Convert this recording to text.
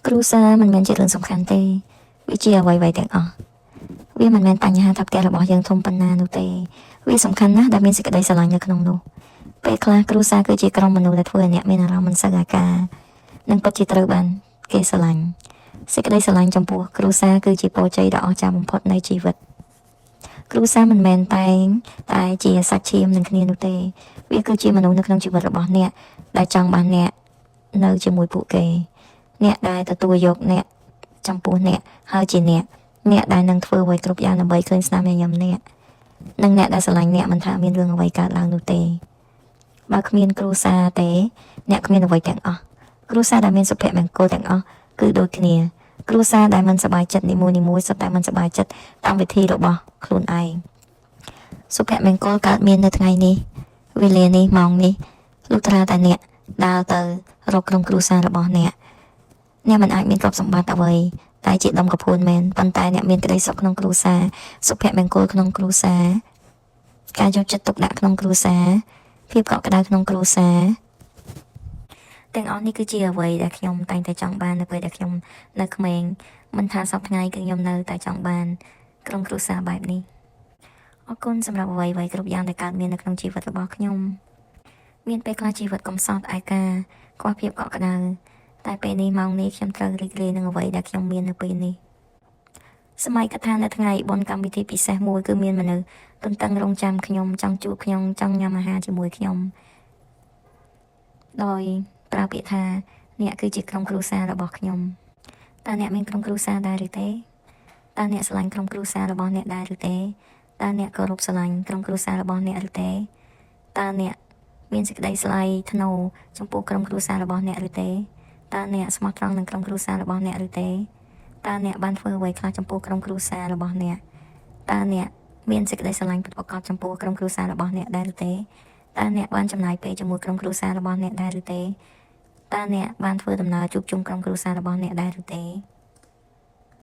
គ្រួសារមិនមែនជារឿងសំខាន់ទេវាជាអ្វីៗទាំងអស់វាមិនមែនបញ្ហាថាផ្ទះរបស់យើងធំប៉ុណ្ណានោះទេវាសំខាន់ណាស់ដែលមានសេចក្តីស្រឡាញ់នៅក្នុងនោះពេលខ្លះគ្រួសារគឺជាក្រុមមនុស្សដែលធ្វើឲ្យអ្នកមានអារម្មណ៍មិនសូវឯកានិងពិតជាត្រូវបានគេស្រឡាញ់សេចក្តីស្រឡាញ់ចំពោះគ្រួសារគឺជាពរជ័យដ៏អស្ចារ្យបំផុតនៃជីវិតគ្រួសារមិនមែនតែងតែជាសាច់ឈាមនឹងគ្នានោះទេវាគឺជាមនុស្សនៅក្នុងជីវិតរបស់អ្នកដែលចង់បានអ្នកនៅជាមួយពួកគេ អ្នកដែលទទួលយកអ្នកចំពោះអ្នកហើយជាអ្នកអ្នកដែលនឹងធ្វើអ្វីគ្រប់យ៉ាងដើម្បីឃើញស្នាមញញឹមអ្នកនិងអ្នកដែលស្រឡាញ់អ្នកមិនថាមានរឿងអ្វីកើតឡើងនោះទេបើគ្មានគ្រួសារទេអ្នកគ្មានអ្វីទាំងអស់គ្រួសារដែលមានសុភមង្គលទាំងអស់គឺដូចគ្នាគ្រួសារដែលមិនសប្បាយចិត្តនីមួយៗសុទ្ធតែមិនសប្បាយចិត្តតាមវិធីរបស់ខ្លួនឯងសុភមង្គលកើតមាននៅថ្ងៃនេះវេលានេះម៉ោងនេះលុះត្រាតែអ្នកដើរទៅរកក្រុមគ្រួសាររបស់អ្នក អ្នកមិនអាចមានទ្រព្យសម្បត្តិអ្វីតែជាដុំកំភួនមែនប៉ុន្តែអ្នកមានក្តីសុខក្នុងគ្រួសារសុភមង្គលក្នុងគ្រួសារការយកចិត្តទុកដាក់ក្នុងគ្រួសារភាពកក់ក្ដៅក្នុងគ្រួសារទាំងអស់នេះគឺជាអ្វីដែលខ្ញុំតែងតែចង់បាននៅពេលដែលខ្ញុំនៅក្មេងមិនថាសប្តាហ៍ថ្ងៃគឺខ្ញុំនៅតែចង់បានក្រុមគ្រួសារបែបនេះអរគុណសម្រាប់អ្វីៗគ្រប់យ៉ាងដែលកើតមាននៅក្នុងជីវិតរបស់ខ្ញុំមានពេលខ្លះជីវិតកំសត់ឯកាខ្វះភាពកក់ក្ដៅ តែពេលនេះម៉ោងនេះខ្ញុំត្រូវរីករាយនឹងអ្វីដែលខ្ញុំមាននៅពេលនេះសម័យកថានៅថ្ងៃបុណ្យកម្មវិធីពិសេសមួយគឺមានមនុស្សទន្ទឹងរង់ចាំខ្ញុំចង់ជួបខ្ញុំចង់ញ៉ាំអាហារជាមួយខ្ញុំដោយប្រើពាក្យថាអ្នកគឺជាក្រុមគ្រួសាររបស់ខ្ញុំតើអ្នកមានក្រុមគ្រួសារដែរឬទេតើអ្នកស្រឡាញ់ក្រុមគ្រួសាររបស់អ្នកដែរឬទេតើអ្នកគោរពស្រឡាញ់ក្រុមគ្រួសាររបស់អ្នកឬទេតើអ្នកមានសេចក្តីថ្លៃថ្នូរចំពោះក្រុមគ្រួសាររបស់អ្នកឬទេ តើអ្នកស្មោះត្រង់នឹងក្រុមគ្រួសាររបស់អ្នកឬទេតើអ្នកបានធ្វើអ្វីខ្លះចំពោះក្រុមគ្រួសាររបស់អ្នកតើអ្នកមានសេចក្តីស្រឡាញ់ពិតប្រាកដចំពោះក្រុមគ្រួសាររបស់អ្នកដែរឬទេតើអ្នកបានចំណាយពេលជាមួយក្រុមគ្រួសាររបស់អ្នកដែរឬទេតើអ្នកបានធ្វើដំណើរជួបជុំក្រុមគ្រួសាររបស់អ្នកដែរឬទេ